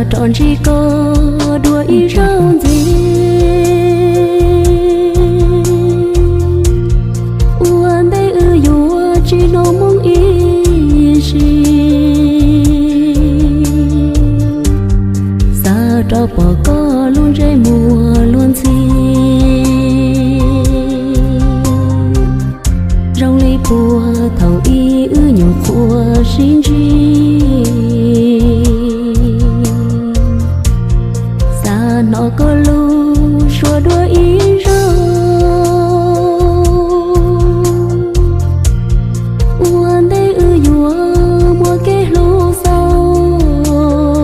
Rov ntsib koj dua ib zaug ntxiv, ua ntej wb yuav tsis hnov moo ib sim, xav rov pom koj lub ntsej muag luag ntxhi, zoo li puag thaum ub wb nyuam qhuav sib ntsib. Xav hnov koj lub suab dua ib zaug, ua ntej wb yuav muaj kev hlub xaus,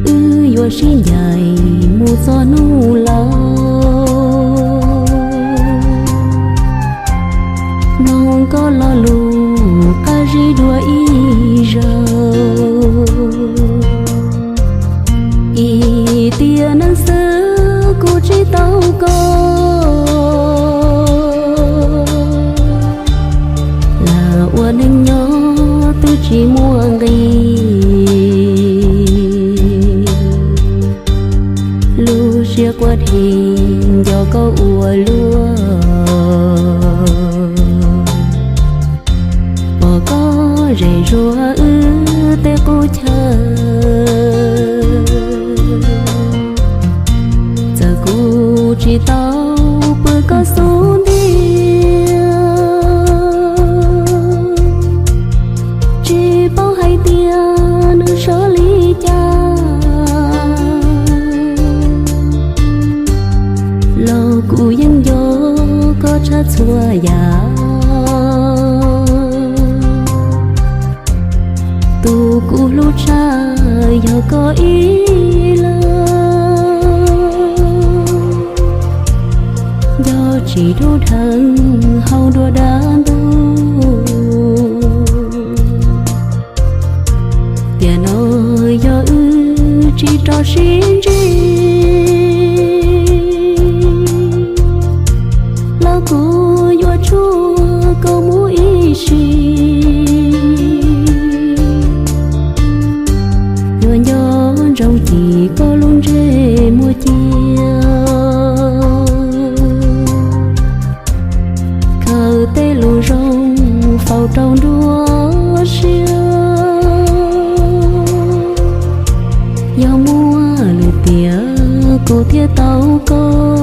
wb yuav sib ncaim mus txog hnub laus. Mloog koj lo lus qab zib dua ib zaug, ib tiam neej xwb kuv tsis tau koj, lam ua neej nyob twb tsis muaj nqis. Lub siab quaj dhi nco koj ua luaj, pom koj zem zuag wb tej qub chaw. Txawm kuv tsis tau pw koj xub ntiag, tsis paub hais tias nws sov li cas, los kuv yeej nco koj tshaj txhua yam. Tus kuv hlub tshaj yog koj ib leeg, nco tsis dub dheev hauv nruab dab ntug. Tiam no yog wb tsis rov sib ntsib, los kuv yuav tshuaj koj mus ib sim. Yuav nco ntsoov cim koj lub ntsej muag cia, khaws tej lus zoo faus rau nruab siab. Yog muaj lwm tiam kuv thiaj tau koj,